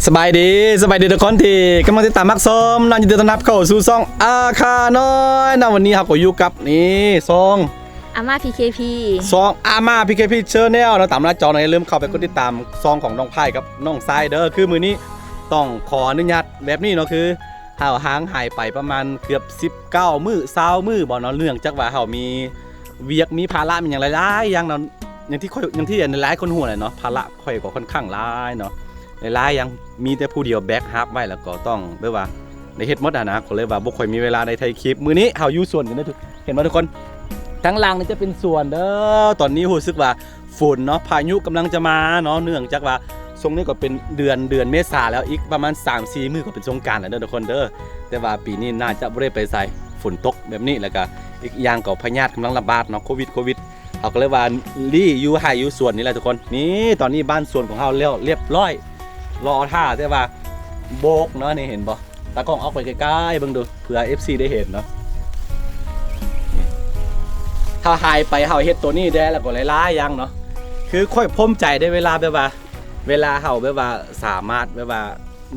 ສະບາຍດີ ສະບາຍດີທຸກຄົນທີ່ກຳລັງຕິດຕາມຮັບຊົມເນາະ, ຍິນດີຕ້ອນຮັບເຂົ້າສູ່ຊ່ອງອາຄານ້ອຍເນາະ. ວັນນີ້ເຮົາກໍຢູ່ກັບ ນີ້ ຊ່ອງ ອາມາ ພີເຄພີ ຊ່ອງ ອາມາ ພີເຄພີ Channel ເນາະ. ຕາມໜ້າຈໍເນາະ, ຢ່າລືມເຂົ້າໄປກົດຕິດຕາມຊ່ອງຂອງນ້ອງພາຍກັບນ້ອງຊາຍເດີ. ຄືມື້ນີ້ຕ້ອງຂໍອະນຸຍາດແບບນີ້ເນາະ, ຄືເຮົາຫ່າງຫາຍໄປປະມານເກືອບສິບເກົ້າມື້ ຊາວມື້ບໍເນາະ, ເນື່ອງຈາກວ່າເຮົາມີວຽກ ມີພາລະ ມີຫຍັງຫຼາຍໆຢ່າງເນາະ. ຢ່າງທີ່ຂ້ອຍ ຢ່າງທີ່ຫຼາຍໆຄົນຮູ້ແຫຼະເນາະ, ພາລະ ຂ້ອຍກໍຄ່ອນຂ້າງຫຼາຍເນາະ, ຫຼາຍໆຢ່າງ ມີແຕ່ຜູ້ດຽວແບກຮັບໄວ້ ແລ້ວກໍຕ້ອງແບບວ່າໄດ້ເຮັດໝົດຫັ້ນນະ, ກໍເລີຍວ່າບໍ່ຄ່ອຍມີເວລາໄດ້ຖ່າຍຄລິບ. ມື້ນີ້ເຮົາຢູ່ສວນກັນເດີ ເຫັນບໍ່ທຸກຄົນ? ທາງຫຼັງນີ້ຈະເປັນສວນເດີ. ຕອນນີ້ຮູ້ສຶກວ່າຝົນເນາະ ພາຍຸກຳລັງຈະມາເນາະ, ເນື່ອງຈາກວ່າຊ່ວງນີ້ກໍເປັນເດືອນ ເດືອນເມສາແລ້ວ, ອີກປະມານສາມສີ່ມື້ກໍເປັນສົງການແລ້ວເດີທຸກຄົນເດີ. ແຕ່ວ່າປີນີ້ໜ້າຈະບໍ່ໄດ້ໄປໃສ, ຝົນຕົກແບບນີ້ ແລ້ວກໍອີກຢ່າງກໍພະຍາດກຳລັງລະບາດເນາະ, ໂຄວິດ ໂຄວິດ. ເຮົາກໍເລີຍວ່າລີ້ຢູ່ໄຮ່ຢູ່ສວນນີ້ແຫຼະທຸກຄົນ. ນີ້ ຕອນນີ້ບ້ານສວນຂອງເຮົາແລ້ວລຽບຮ້ອຍ, ລໍຖ້າແຕ່ວ່າໂບກເນາະ. ນີ້ເຫັນບໍ່? ຕາກ້ອງອອກໄປໃກ້ໆເບິ່ງດູ ເພື່ອເອັຟຊີໄດ້ເຫັນເນາະ. ເຮົາຫາຍໄປ ເຮົາເຮັດໂຕນີ້ແດ່ ແລ້ວກໍຫຼາຍໆຢ່າງເນາະ. ຄືຂ້ອຍພູມໃຈເດ້ ເວລາແບບວ່າ ເວລາເຮົາແບບວ່າສາມາດແບບວ່າ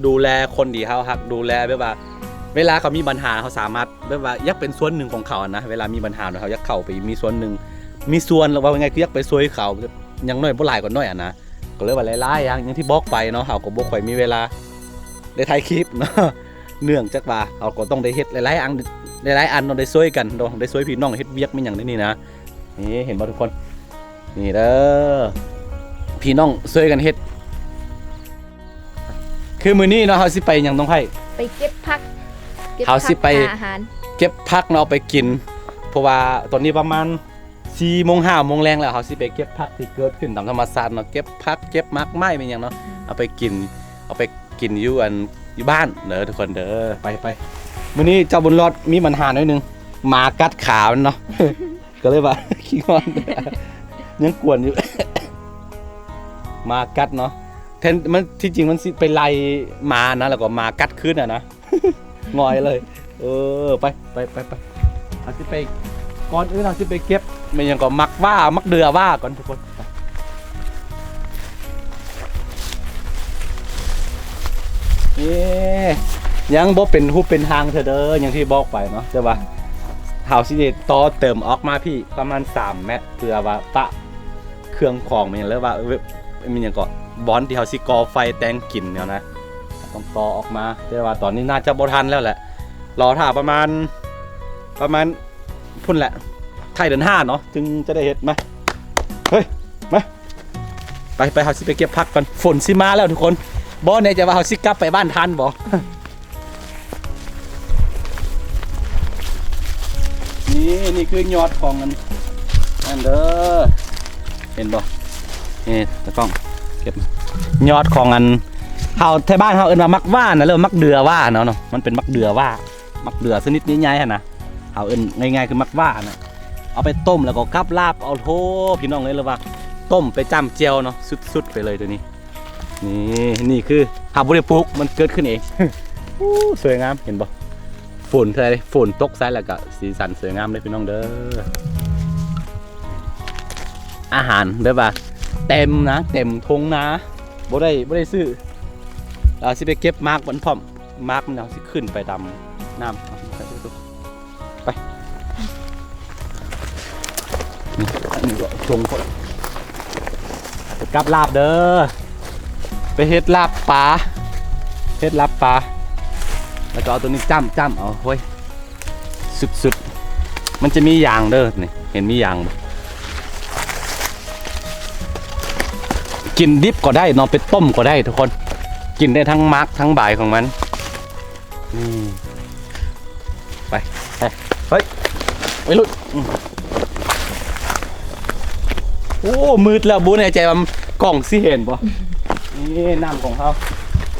ດູແລຄົນທີ່ເຮົາຮັກ ດູແລແບບວ່າ ເວລາເຂົາມີບັນຫາ ເຮົາສາມາດແບບວ່າຢາກເປັນສ່ວນໜຶ່ງຂອງເຂົາຫັ້ນນະ. ເວລາມີບັນຫາ ເຮົາຢາກເຂົ້າໄປມີສ່ວນໜຶ່ງ ມີສ່ວນ ເວົ້າງ່າຍໆ ຄືຢາກໄປຊ່ວຍເຂົາ ຢ່າງໜ້ອຍບໍ່ຫຼາຍກໍໜ້ອຍຫັ້ນນະ. ກໍເລີຍວ່າຫຼາຍໆຢ່າງ ຢ່າງທີ່ບອກໄປເນາະ, ເຮົາກໍບໍ່ຄ່ອຍມີເວລາໄດ້ຖ່າຍຄລິບເນາະ, ເນື່ອງຈາກວ່າເຮົາກໍຕ້ອງໄດ້ເຮັດຫຼາຍໆອັນ ຫຼາຍໆອັນເນາະ, ໄດ້ຊ່ວຍກັນເນາະ, ໄດ້ຊ່ວຍພີ່ນ້ອງເຮັດວຽກແມ່ນຫຍັງໃນນີ້ນະ. ນີ້ ເຫັນບໍ່ທຸກຄົນ? ນີ້ເດີ ພີ່ນ້ອງຊ່ວຍກັນເຮັດ. ຄືມື້ນີ້ເນາະ ເຮົາຊິໄປຫຍັງ ນ້ອງໄພ? ໄປເກັບຜັກ ເກັບ ເຮົາຊິໄປ ຜັກຫາອາຫານ ເກັບຜັກເນາະ ເອົາໄປກິນ. ເພາະວ່າຕອນນີ້ປະມານສີ່ໂມງ ຫ້າໂມງແລງແລ້ວ, ເຮົາຊິໄປເກັບຜັກທີ່ເກີດຂຶ້ນຕາມທຳມະຊາດເນາະ, ເກັບຜັກ ເກັບໝາກໄມ້ແມ່ນຫຍັງເນາະ ເອົາໄປກິນ ເອົາໄປກິນຢູ່ອັນ ຢູ່ບ້ານເດີທຸກຄົນເດີ. ໄປ ໄປ ມື້ນີ້ເຈົ້າບຸນລອດມີບັນຫາໜ້ອຍໜຶ່ງ ໝາກັດຂາມັນເນາະ. ກໍເລີຍວ່າ ຂີ້ງອນ ຍັງກວນຢູ່ ໝາກັດເນາະ. ແທນ ມັນ ທີ່ຈິງມັນຊິໄປໄລ່ໝານະ ແລ້ວກໍໝາກັດຄືນຫັ້ນນະ ຫງອຍເລີຍ. ເອີ ໄປ ໄປ ໄປ ໄປ ເຮົາຊິໄປ ກ່ອນອື່ນເຮົາຊິໄປເກັບ ແມ່ນຫຍັງກໍ ໝາກຫວ້າ ໝາກເດືອຫວ້າກ່ອນທຸກຄົນ. ນີ້ ຍັງບໍ່ເປັນຮູບເປັນຮ່າງເທື່ອເດີ ຢ່າງທີ່ບອກໄປເນາະ, ແຕ່ວ່າເຮົາຊິໄດ້ຕໍ່ເຕີມອອກມາພີ້ປະມານສາມແມັດ ເພື່ອວ່າປະເຄື່ອງຂອງ ແມ່ນຫຍັງ ຫຼືວ່າ ແມ່ນຫຍັງເກາະ ບ່ອນທີ່ເຮົາຊິກໍ່ໄຟແຕ່ງກິນແນວນະ ຕ້ອງຕໍ່ອອກມາ. ແຕ່ວ່າຕອນນີ້ໜ້າຈະບໍ່ທັນແລ້ວແຫຼະ, ລໍຖ້າປະມານ ປະມານ ພຸ້ນແຫຼະ ທ້າຍເດືອນຫ້າເນາະ ຈຶ່ງຈະໄດ້ເຮັດ. ມາ ເຮີ້ຍ ມາ ໄປ ໄປ ເຮົາຊິໄປເກັບຜັກກ່ອນ. ຝົນຊິມາແລ້ວທຸກຄົນ, ບໍ່ແນ່ໃຈວ່າເຮົາຊິກັບໄປບ້ານທັນບໍ່. ນີ້ ນີ້ຄືຍອດຂອງອັນ ອັນເດີ ເຫັນບໍ່? ນີ້ ຕາກ້ອງ ເກັບ ຍອດຂອງອັນ ເຮົາ ແຖວບ້ານເຮົາເອີ້ນວ່າໝາກຫວ້ານະ ຫຼືໝາກເດືອຫວ້າເນາະ ເນາະ ມັນເປັນໝາກເດືອຫວ້າ ໝາກເດືອຊະນິດໃຫຍ່ໆຫັ້ນນະ. ເຮົາເອີ້ນງ່າຍໆຄືໝາກຫວ້ານະ, ເອົາໄປຕົ້ມແລ້ວກໍກັບລາບເອົາ. ໂທ ພີ່ນ້ອງເອີຍ ຫຼືວ່າຕົ້ມໄປຈ້ຳແຈ່ວເນາະ ສຸດໆໄປເລີຍໂຕນີ້. ນີ້ ນີ້ຄືເຮົາບໍ່ໄດ້ປູກ ມັນເກີດຂຶ້ນເອງ. ໂອ້ ສວຍງາມ ເຫັນບໍ່? ຝົນໃສ່ ຝົນຕົກໃສ່ ແລ້ວກໍສີສັນສວຍງາມເດ້ພີ່ນ້ອງເດີ. ອາຫານແບບວ່າເຕັມນະ ເຕັມທົ່ງນາ ບໍ່ໄດ້ ບໍ່ໄດ້ຊື້. ເຮົາຊິໄປເກັບໝາກມັນພ້ອມ. ໝາກມັນເຮົາຊິຂຶ້ນໄປຕາມນ້ຳ. ໄປ ນີ້ ອັນນີ້ກໍຊົງກ່ອນ ໄປກັບລາບເດີ ໄປເຮັດລາບປາ ເຮັດລາບປາ ແລ້ວກໍເອົາໂຕນີ້ຈ້ຳ ຈ້ຳເອົາ. ໂອ້ຍ ສຸດໆ ມັນຈະມີຢາງເດີ ນີ້ ເຫັນມີຢາງບໍ່? ກິນດິບກໍໄດ້ເນາະ ໄປຕົ້ມກໍໄດ້ທຸກຄົນ, ກິນໄດ້ທັງໝາກທັງໃບຂອງມັນ. ນີ້ ໄປ ໄປ ເຮີ້ຍ ໄປລຸຍ. ອືມ ໂອ້ ມືດແລ້ວ ບໍ່ແນ່ໃຈວ່າກ້ອງຊິເຫັນບໍ່? ນີ້ນ້ຳຂອງເຮົາ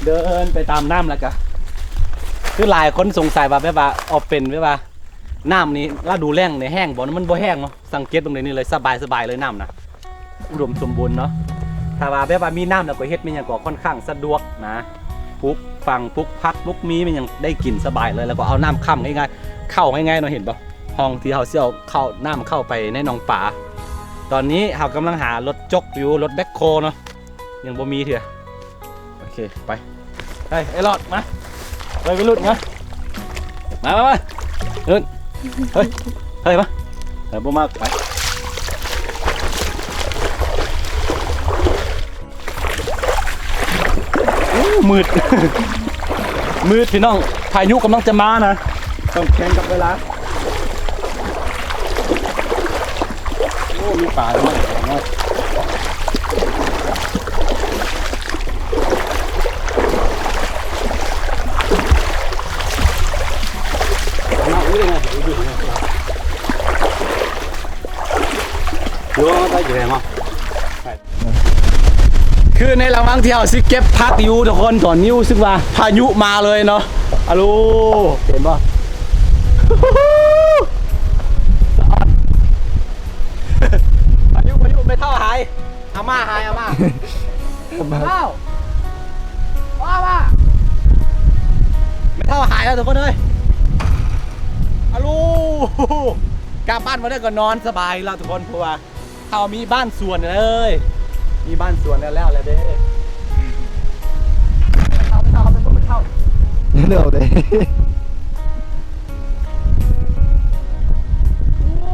ເດີນໄປຕາມນ້ຳແລ້ວກະ ຄືຫຼາຍຄົນສົງໄສວ່າແບບວ່າອອກເປັນແບບວ່າ ນ້ຳນີ້ລະດູແລ້ງນີ້ແຫ້ງບໍ່? ມັນບໍ່ແຫ້ງເນາະ ສັງເກດເບິ່ງໃນນີ້ເລີຍ ສະບາຍໆເລີຍນ້ຳນະ ອຸດົມສົມບູນເນາະ. ຖ້າວ່າແບບວ່າມີນ້ຳແລ້ວກໍເຮັດແມ່ນຫຍັງກໍຄ່ອນຂ້າງສະດວກນະ ປູກຝັງ ປູກຜັກ ປູກໝີ່ ແມ່ນຫຍັງໄດ້ກິນສະບາຍເລີຍ ແລ້ວກໍເອົານ້ຳຄ້ຳງ່າຍໆ ເຂົ້າງ່າຍໆເນາະ. ເຫັນບໍ່ ຮ່ອງທີ່ເຮົາຊິເອົາເຂົ້າ ນ້ຳເຂົ້າໄປໃນໜອງປາ. ຕອນນີ້ເຮົາກຳລັງຫາລົດຈົກຢູ່ ລົດແບັກໂຄເນາະ ຍັງບໍ່ມີເທື່ອ. ໂອເຄ ໄປ ໄປ ໄອ້ຫຼອດ ມາ ໄປ ໄປລຸດ ມາ ມາ ມາ ມາ ເອີ້ນ ເຮີ້ຍ ເຮີ້ຍ ມາ ເອີ ບໍ່ມາ ໄປ. ໂອ້ ມືດ ມືດ ພີ່ນ້ອງ ພາຍຸກຳລັງຈະມານະ ຕ້ອງແຂ່ງກັບເວລາ. ໂອ້ ມີປາດ້ວຍ ຄືໃນລະຫວ່າງທີ່ເຮົາຊິເກັບຜັກຢູ່ທຸກຄົນ ຕອນນີ້ຮູ້ສຶກວ່າພາຍຸມາເລີຍເນາະ. ອາໂລ ເຫັນບໍ່? ພາຍຸ ພາຍຸ ແມ່ເຖົ້າຫາຍ ອາມ່າຫາຍ ອາມ່າ ອາມ່າ ເອົ້າ ອາມ່າ ແມ່ເຖົ້າຫາຍແລ້ວທຸກຄົນເອີຍ. ອາໂລ ກັບບ້ານມາໄດ້ກໍນອນສະບາຍແລ້ວທຸກຄົນ ເພາະວ່າ ເຮົາມີບ້ານສວນເລີຍ ມີບ້ານສວນແລ້ວ ແລ້ວແຫຼະເດ້. ເຂົ້າໄປເຂົ້າ ເຂົ້າໄປເຂົ້າ ເຂົ້າໄປເຂົ້າ ແລ້ວເດ້. ໂອ້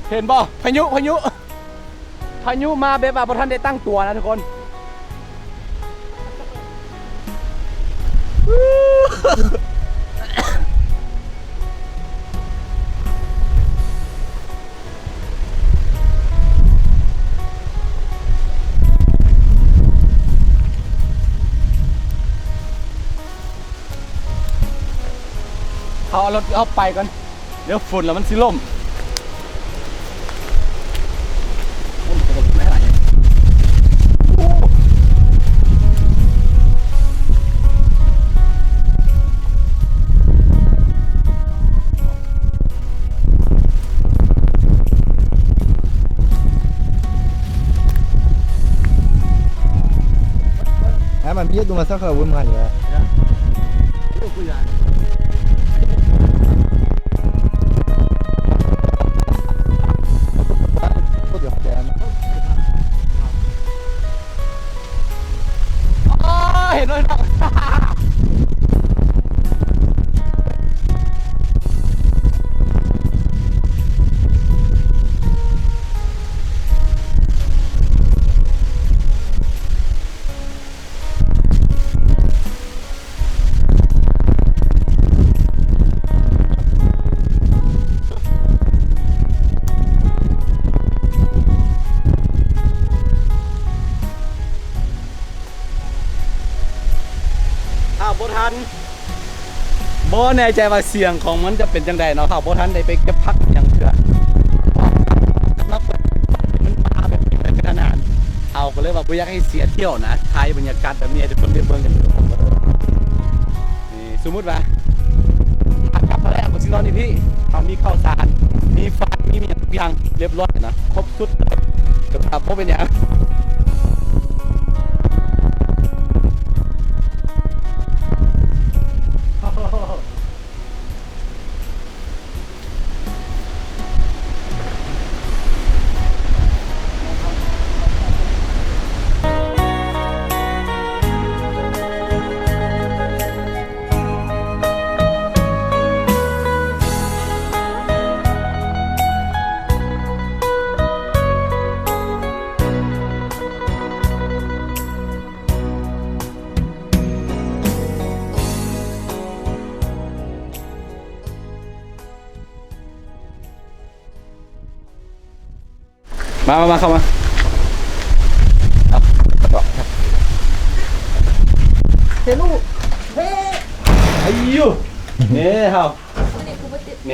ເຫັນບໍ່? ພາຍຸ ພາຍຸ ພາຍຸມາແບບວ່າບໍ່ທັນໄດ້ຕັ້ງຕົວນະທຸກຄົນ. ເຮົາເອົາລົດເຮົາໄປກ່ອນ ດຽວຝົນແລ້ວມັນຊິລົ້ມ. ອໍ ເຫັນແລ້ວ ເຫັນແລ້ວ. ຖ້າບໍ່ທັນ ບໍ່ແນ່ໃຈວ່າສຽງຂອງມັນຈະເປັນຈັ່ງໃດເນາະ. ເຮົາບໍ່ທັນໄດ້ໄປເກັບຜັກຫຍັງເທື່ອ ມັນມາແບບກະທັນຫັນ ເຮົາກໍເລີຍວ່າບໍ່ຢາກໃຫ້ເສຍທ່ຽວນະ ຖ່າຍບັນຍາກາດແບບນີ້ໃຫ້ທຸກຄົນໄດ້ເບິ່ງກັນ. ນີ້ ສົມມຸດວ່າ ອາ ກັບມາແລ້ວ ກໍຊິນອນຢູ່ພີ້ ເຮົາມີເຂົ້າສານ ມີຟານ ມີຫຍັງທຸກຢ່າງລຽບຮ້ອຍນະ ຄົບຊຸດ ແຕ່ວ່າບໍ່ເປັນຫຍັງ. ມາ ມາ ມາ ເຂົ້າມາ ເຊລູ ເຮ ອາຍຸ ເນ ເຮົາ ເນ ເນ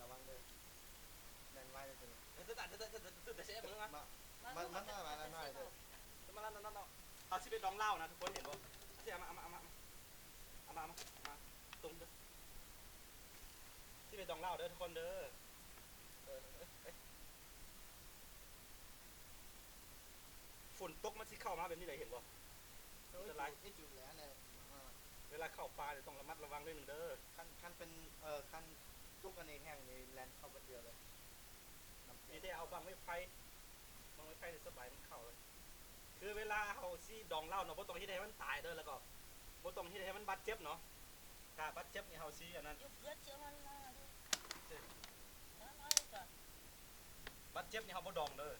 ລະວັງເດີ ແລ່ນໄວເດີໂຕນີ້ ເດີ ເດີ ເດີ ເດີ ເດີ ເດີ ເດີ ເດີ ເດີ ເດີ ມາ ມາ ມາ ມາ ມາ ມາ ມາ ມາ ມາ ມາ ມາ ມາ ມາ ເດີ ມາ ມາ ມາ ມາ ມາ ເອົາຊິໄປດອງລາວນະທຸກຄົນເຫັນບໍ່? ຊິເອົາມາ ເອົາມາ ເອົາມາ ເອົາມາ ເອົາມາ ເອົາມາ ເອົາມາ ຕົງເດີ ຊິໄປດອງລາວເດີທຸກຄົນເດີ ເອີ ເອີ ເອີ ຝົນຕົກມັນຊິເຂົ້າມາແບບນີ້ໄດ໋ ເຫັນບໍ່? ເອີ ອັນຕະລາຍ ເອີ ຈຸແລ້ວແຫຼະ ເວລາເຂົ້າປ່ານີ້ຕ້ອງລະມັດລະວັງໜ້ອຍໜຶ່ງເດີ ຄັນ ຄັນເປັນ ເອີ ຄັນຕົກອັນນີ້ແຮງນີ້ແລ່ນເຂົ້າບາດດຽວເລີຍ ມີແຕ່ເອົາບັ້ງໄມ້ໄຜ່ ບັ້ງໄມ້ໄຜ່ນີ້ສະບາຍມັນເຂົ້າເລີຍ ຄືເວລາເຮົາຊິດອງເຫຼົ້າເນາະ ບໍ່ຕ້ອງເຮັດໃຫ້ມັນຕາຍເດີ ແລ້ວກໍບໍ່ຕ້ອງເຮັດໃຫ້ມັນບາດເຈັບເນາະ ຖ້າບາດເຈັບນີ້ເຮົາຊິອັນນັ້ນ ບາດເຈັບນີ້ເຮົາບໍ່ດອງເດີ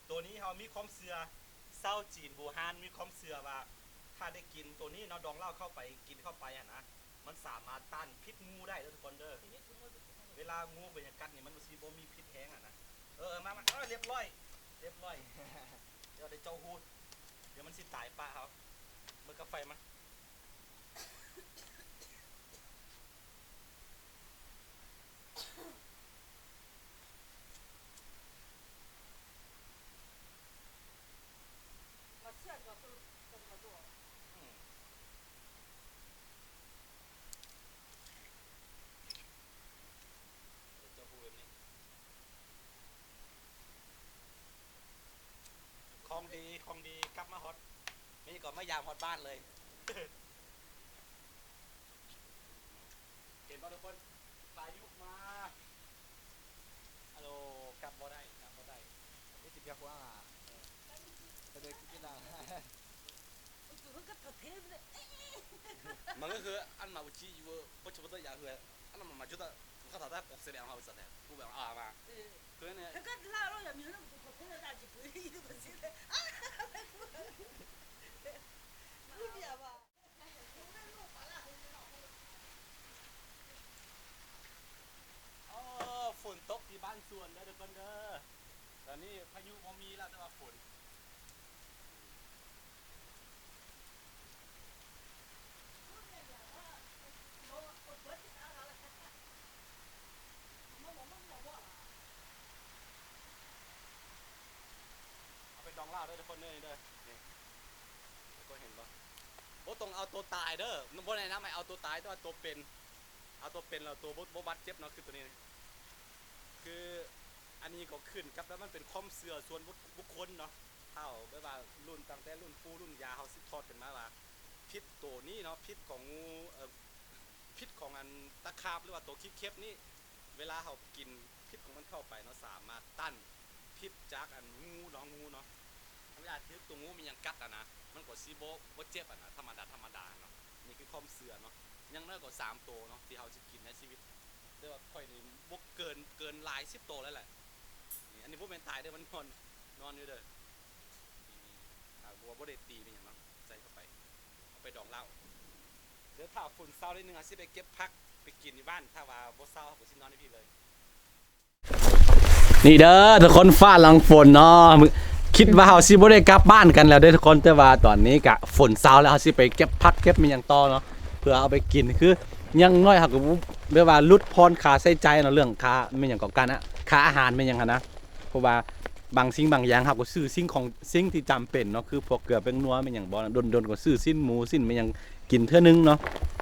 ໂຕນີ້ເຮົາມີຄວາມເຊື່ອ ຊາວຈີນບູຮານມີຄວາມເຊື່ອວ່າ ຖ້າໄດ້ກິນໂຕນີ້ເນາະ ດອງເຫຼົ້າເຂົ້າໄປ ກິນເຂົ້າໄປຫັ້ນນະ ມັນສາມາດຕ້ານພິດງູໄດ້ເດີທຸກຄົນເດີ ເວລາງູໄປຫຍັງກັດນີ້ ມັນຊິບໍ່ມີພິດແຮງຫັ້ນນະ ເອີ ເອີ ມາ ມາ ເອີ ລຽບຮ້ອຍ ລຽບຮ້ອຍ ດຽວໄດ້ເຈາະຮູ ດຽວມັນຊິຕາຍປະເຮົາ ເບິ່ງກັບໄຟມາ. ອືມ. ຂອງດີ ຂອງດີ ກັບມາຮອດ ນີ້ກໍມາຢາມຮອດບ້ານເລີຍ. ເຫັນບໍ່ທຸກຄົນ? ພາຍຸມາ. ອາໂລ ກັບບໍ່ໄດ້ ກັບບໍ່ໄດ້. ມັນກໍຄືອັນມາອຸຈິຢູ່ ບໍ່ຈະບໍ່ຕ້ອງຢາກເຮືອ ອັນນັ້ນມັນມາຈຸດ ມັນກໍຖ້າໄດ້ອອກເສຍແບບເຮົາຊັ້ນແຫຼະ ຜູ້ແບບອາມາ ເອີ ຄືນີ້ ອໍ ຝົນຕົກທີ່ບ້ານສວນເດີທຸກຄົນເດີ. ຕອນນີ້ພາຍຸບໍ່ມີແລ້ວ ແຕ່ວ່າຝົນ ເອົາໄປດອງລາວເດີທຸກຄົນເດີ ນີ້ເດີ ທຸກຄົນເຫັນບໍ່? ບໍ່ຕ້ອງເອົາໂຕຕາຍເດີ ບໍ່ແນະນຳໃຫ້ເອົາໂຕຕາຍ ແຕ່ວ່າໂຕເປັນ ເອົາໂຕເປັນແລ້ວໂຕບໍ່ ບໍ່ບາດເຈັບເນາະ ຄືໂຕນີ້ ຄືອັນນີ້ກໍຂຶ້ນກັບ ແລ້ວມັນເປັນຄວາມເຊື່ອສ່ວນບຸກ ບຸກຄົນເນາະ. ເຮົາແບບວ່າລຸ້ນ ຕັ້ງແຕ່ລຸ້ນປູ່ລຸ້ນຍ່າເຮົາສືບທອດກັນມາວ່າ ພິດໂຕນີ້ເນາະ ພິດຂອງງູ ເອີ ພິດຂອງອັນຕະຂາບ ຫຼືວ່າໂຕຂີ້ເຂັບນີ້ ເວລາເຮົາກິນພິດຂອງມັນເຂົ້າໄປເນາະ ສາມາດຕ້ານພິດຈາກອັນງູເນາະ ງູເນາະ ເວລາຖືກໂຕງູມີຫຍັງກັດຫັ້ນນະ ມັນກໍຊິບໍ່ ບໍ່ເຈັບຫັ້ນນະ ທຳມະດາ ທຳມະດາເນາະ. ນີ້ຄືຄວາມເຊື່ອເນາະ ຢ່າງໜ້ອຍກໍສາມໂຕເນາະ ທີ່ເຮົາຊິກິນໃນຊີວິດ ແຕ່ວ່າຂ້ອຍນີ້ບໍ່ເກີນ ເກີນຫຼາຍສິບໂຕແລ້ວແຫຼະ. ນີ້ ອັນນີ້ບໍ່ແມ່ນຕາຍເດີ ມັນນອນ ນອນຢູ່ເດີ. ນີ້ ນີ້ ຫາກບໍ່ ບໍ່ໄດ້ຕີແມ່ນຫຍັງເນາະ ໃສ່ເຂົ້າໄປ ເອົາໄປດອງເຫຼົ້າ. ດຽວຖ້າຝົນເຊົາໜ້ອຍໜຶ່ງ ເຮົາຊິໄປເກັບຜັກໄປກິນຢູ່ບ້ານ ຖ້າວ່າບໍ່ເຊົາ ເຮົາກໍຊິນອນຢູ່ພີ້ເລີຍ. ນີ້ເດີທຸກຄົນ ຟ້າຫຼັງຝົນເນາະ ຄິດວ່າເຮົາຊິບໍ່ໄດ້ກັບບ້ານກັນແລ້ວເດີທຸກຄົນ ແຕ່ວ່າຕອນນີ້ກະຝົນເຊົາແລ້ວ ເຮົາຊິໄປເກັບຜັກເກັບແມ່ນຫຍັງຕໍ່ເນາະ ເພື່ອເອົາໄປກິນ ຄືຢ່າງໜ້ອຍເຮົາກໍແບບວ່າຫຼຸດຜ່ອນຄ່າໃຊ້ຈ່າຍເນາະ ເລື່ອງຄ່າແມ່ນຫຍັງກໍການ ອາ ຄ່າອາຫານແມ່ນຫຍັງຫັ້ນນະ ເພາະວ່າບາງສິ່ງບາງຢ່າງເຮົາກໍຊື້ສິ່ງຂອງ ສິ່ງທີ່ຈຳເປັນເນາະ ຄືພວກເກືອແປ້ງນົວແມ່ນຫຍັງບໍ່ ດົນໆກໍຊື້ຊີ້ນໝູຊີ້ນແມ່ນຫຍັງກິນເທື່ອໜຶ່ງເນາະ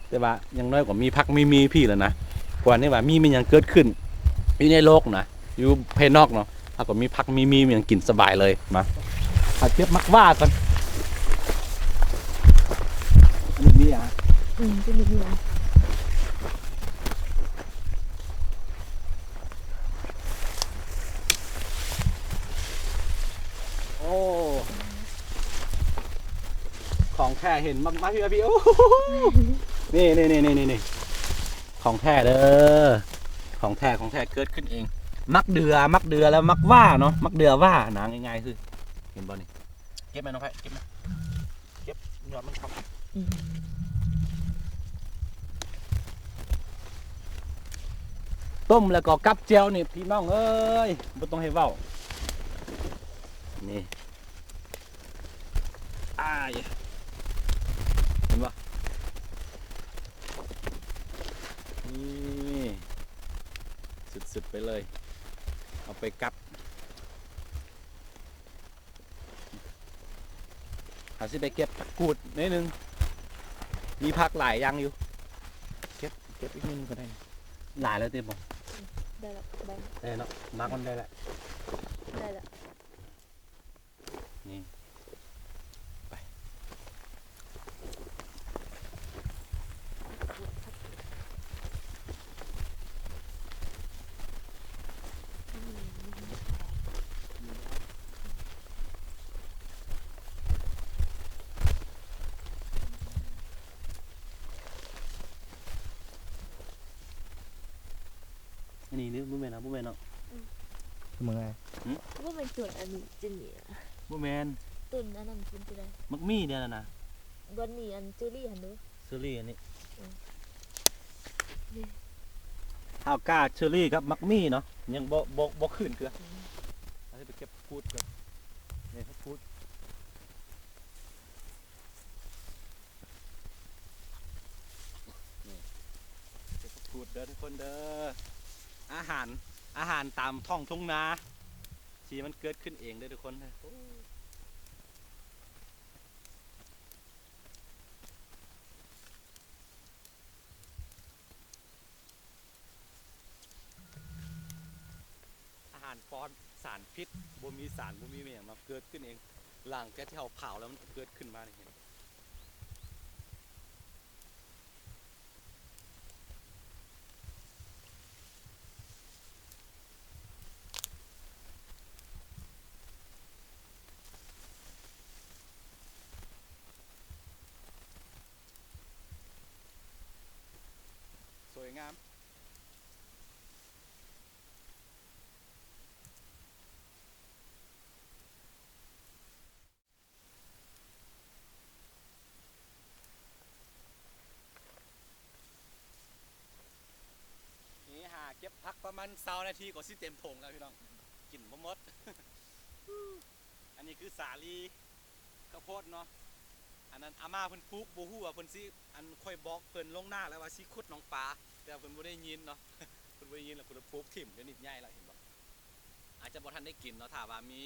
ແຕ່ວ່າຢ່າງໜ້ອຍກໍມີຜັກມີໝີ່ພີ້ແລ້ວນະ ເພາະວ່ານີ້ວ່າມີແມ່ນຫຍັງເກີດຂຶ້ນຢູ່ໃນໂລກນະ ຢູ່ພາຍນອກເນາະ ເຮົາກໍມີຜັກມີໝີ່ແມ່ນຫຍັງກິນສະບາຍເລີຍ. ມາ ເຮົາເກັບໝາກຫວ້າກ່ອນ ອັນນີ້ມີຫຍັງ? ອືມ ຕົວນີ້ມີຫຍັງ? ໂອ້ ຂອງແທ້ເຫັນມາກໆ ພີ່ ພີ່ ໂອ້ ນີ້ໆ ຂອງແທ້ເດີ ຂອງແທ້ ຂອງແທ້ເກີດຂຶ້ນເອງ ໝາກເດືອ ໝາກເດືອ ແລ້ວໝາກຫວ້າເນາະ ໝາກເດືອຫວ້ານະ ງ່າຍໆ ຄື ເຫັນບໍ່ນີ້ ເກັບແມ່ນ້ອງໄພ ເກັບແມ່ ເກັບຍອດມັນເຂົ້າ ອືມ ຕົ້ມແລ້ວກໍກັບແຈ່ວນີ້ພີ່ນ້ອງເອີຍ ບໍ່ຕ້ອງໃຫ້ເວົ້າ ນີ້ ອ້າຍ ເຫັນບໍ່ ນີ້ ສຸດໆ ໄປເລີຍ ເອົາໄປກັບ ເຮົາຊິໄປເກັບຜັກກູດໜ້ອຍໜຶ່ງ ມີຜັກຫຼາຍຢ່າງຢູ່ ເກັບ ເກັບອີກໜ້ອຍໜຶ່ງກໍໄດ້ ຫຼາຍແລ້ວຕິບໍ່? ອືມ ໄດ້ແລ້ວ ໄດ້ແລ້ວ ໄດ້ເນາະ ໝາກມັນໄດ້ແລ້ວ ໄດ້ແລ້ວ ນີ້ ໄປ ອັນນີ້ເດີ ບໍ່ແມ່ນເນາະ ບໍ່ແມ່ນເນາະ ອືມ ເບິ່ງແດ່ ຫຶ? ບໍ່ແມ່ນຕົ້ນອັນນີ້ ຕົ້ນນີ້ ບໍ່ແມ່ນ ຕົ້ນອັນນັ້ນເປັນຈັ່ງໃດ ໝາກໝີ່ເດ້ ອັນນັ້ນນະ ບ່ອນນີ້ ອັນເຊີຣີຫັ້ນເດີ ເຊີຣີອັນນີ້ ອືມ ນີ້ ເຮົາກ້າເຊີຣີກັບໝາກໝີ່ເນາະ ຍັງບໍ່ ບໍ່ ບໍ່ຂຶ້ນເທື່ອ ອືມ ເຮົາຊິໄປເກັບຜັກກູດກ່ອນ ນີ້ຜັກກູດ ນີ້ ເກັບຜັກກູດເດີທຸກຄົນເດີ ອາຫານ ອາຫານຕາມທ້ອງທົ່ງນາ ທີ່ມັນເກີດຂຶ້ນເອງເດີທຸກຄົນເດີ ໂອ້ ອາຫານປອດສານພິດ ບໍ່ມີສານ ບໍ່ມີແມ່ນຫຍັງເນາະ ເກີດຂຶ້ນເອງ ຫຼັງຈາກທີ່ເຮົາເຜົາແລ້ວ ມັນເກີດຂຶ້ນມານີ້ ເຫັນ ສວຍງາມ. ນີ້ຫາເກັບຜັກປະມານຊາວນາທີກໍຊິເຕັມຖົງແລ້ວພີ່ນ້ອງ ກິນບໍ່ໝົດ. ອັນນີ້ຄືສາລີ ເຂົ້າໂພດເນາະ ອັນນັ້ນອາມ່າເພິ່ນປູກ ບໍ່ຮູ້ວ່າເພິ່ນຊິ ອັນຂ້ອຍບອກເພິ່ນລ່ວງໜ້າແລ້ວວ່າຊິຂຸດໜອງປາ ແຕ່ເພິ່ນບໍ່ໄດ້ຍິນເນາະ ເພິ່ນບໍ່ໄດ້ຍິນ ແລ້ວເພິ່ນປູກຖິ້ມ ດຽວນີ້ໃຫຍ່ແລ້ວ ເຫັນບໍ່? ອາດຈະບໍ່ທັນໄດ້ກິນເນາະ ຖ້າວ່າມີ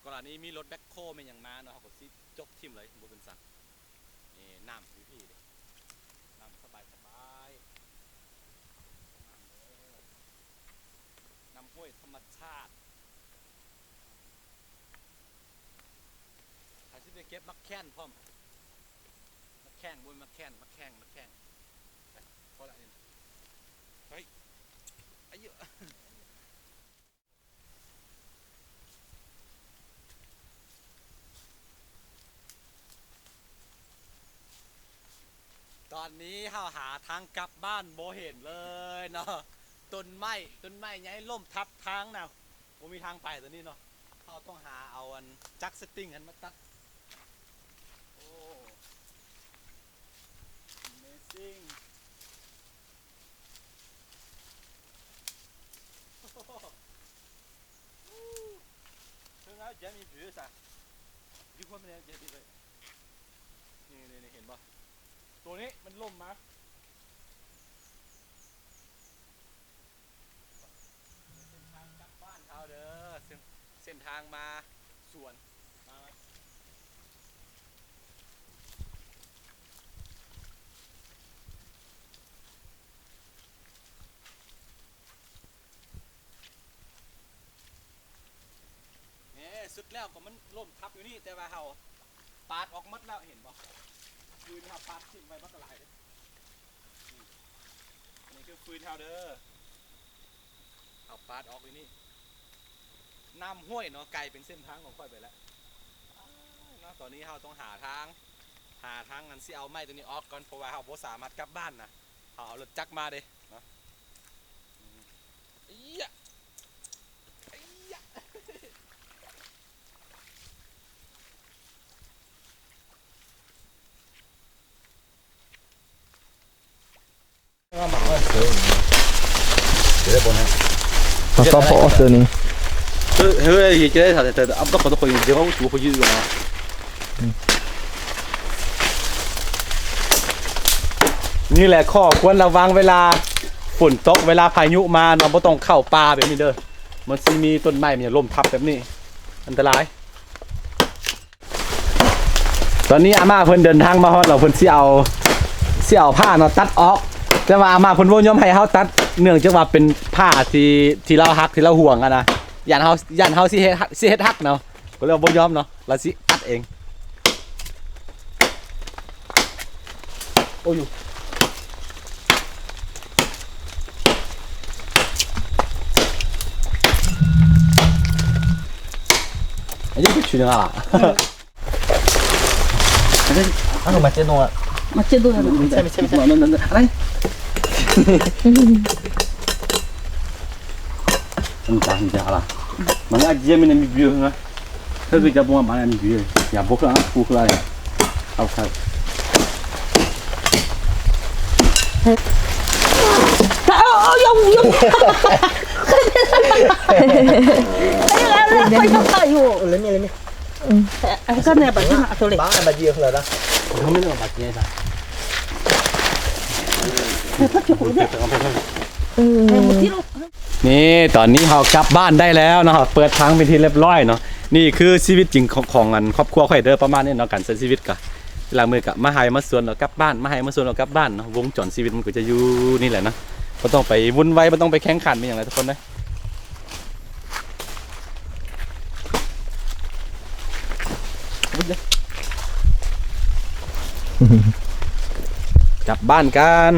ກໍລະນີມີລົດແບັກໂຄແມ່ນຫຍັງມາເນາະ ເຮົາກໍຊິຈົກຖິ້ມເລີຍ ບໍ່ເປັນສັງ. ນີ້ນ້ຳຢູ່ພີ້ເດ້ ນ້ຳສະບາຍໆ ນ້ຳເດີ ນ້ຳຫ້ວຍທຳມະຊາດ. ໃຜຊິໄປເກັບໝາກແຂ່ນພ້ອມ ໝາກແຂ່ງ ບໍ່ແມ່ນໝາກແຂ່ນ ໝາກແຂ່ງ ໝາກແຂ່ງ. ໄປ ພໍລະນີ້ນະ ໄປ ອາຍຸ. ຕອນນີ້ເຮົາຫາທາງກັບບ້ານບໍ່ເຫັນເລີຍເນາະ ຕົ້ນໄມ້ ຕົ້ນໄມ້ໃຫຍ່ລົ້ມທັບທາງນະ ບໍ່ມີທາງໄປຕອນນີ້ເນາະ ເຮົາຕ້ອງຫາເອົາອັນຈັກສະຕິງຫັ້ນມາຕັດ. ໂອ້ Amazing. ເພິ່ນເອົາຈະມີວິວຊະ ຢູ່ຄົນແນວຈະດີເລີຍ. ນີ້ໆ ເຫັນບໍ່ ໂຕນີ້ມັນລົ້ມມາ. ເສັ້ນທາງກັບບ້ານເຮົາເດີ ເສັ້ນ ເສັ້ນທາງມາສວນ ມາ ນີ້ ສຸດແລ້ວກໍມັນລົ້ມທັບຢູ່ນີ້ ແຕ່ວ່າເຮົາປາດອອກໝົດແລ້ວ ເຫັນບໍ່? ຄືນເຮົາປາດຖິ້ມໄວ້ບັກຫຼາຍເດ້. ນີ້ ອັນນີ້ຄືຟືນເຮົາເດີ ເຮົາປາດອອກຢູ່ນີ້ ນ້ຳຫ້ວຍເນາະ ກາຍເປັນເສັ້ນທາງຂອງຂ້ອຍໄປແລ້ວເນາະ. ຕອນນີ້ເຮົາຕ້ອງຫາທາງ ຫາທາງອັນຊິເອົາໄມ້ຕົວນີ້ອອກກ່ອນ ເພາະວ່າເຮົາບໍ່ສາມາດກັບບ້ານນະ ເຮົາເອົາລົດຈັກມາເດ້ເນາະ. ອືມ ເອີຍ ເອີຍ. ນີ້ແຫຼະ ຂໍ້ຄວນລະວັງເວລາຝົນຕົກ ເວລາພາຍຸມາເນາະ ບໍ່ຕ້ອງເຂົ້າປ່າແບບນີ້ເດີ ມັນຊິມີຕົ້ນໄມ້ມັນຈະລົ້ມທັບແບບນີ້ ອັນຕະລາຍ. ຕອນນີ້ອາມ່າເພິ່ນເດີນທາງມາຮອດແລ້ວ ເພິ່ນຊິເອົາ ຊິເອົາຜ້າເນາະຕັດອອກ ແຕ່ວ່າອາມ່າເພິ່ນບໍ່ຍອມໃຫ້ເຮົາຕັດ ເນື່ອງຈາກວ່າເປັນຜ້າທີ່ ທີ່ລາວຮັກ ທີ່ລາວຫວງຫັ້ນນະ ຢ້ານເຮົາ ຢ້ານເຮົາຊິເຮັດ ຊິເຮັດຫັກເນາະ ກໍເລີຍບໍ່ຍອມເນາະ ລາວຊິຕັດເອງ. ໂອ້ຍ ນີ້ ຕອນນີ້ເຮົາກັບບ້ານໄດ້ແລ້ວເນາະ ເຮົາເປີດທາງເປັນທີ່ລຽບຮ້ອຍເນາະ. ນີ້ຄືຊີວິດຈິງຂອງ ຂອງອັນຄອບຄົວຂ້ອຍເດີ ປະມານນີ້ເນາະ ການໃຊ້ຊີວິດກະ ລາງມື້ກະມາໄຮ່ມາສວນແລ້ວກັບບ້ານ ມາໄຮ່ມາສວນແລ້ວກັບບ້ານເນາະ. ວົງຈອນຊີວິດມັນກໍຈະຢູ່ນີ້ແຫຼະເນາະ ບໍ່ຕ້ອງໄປວຸ່ນວາຍ ບໍ່ຕ້ອງໄປແຂ່ງຂັນ ມີຫຍັງຫຼາຍທຸກຄົນເດີ. ເ ກັບບ້ານກັນ.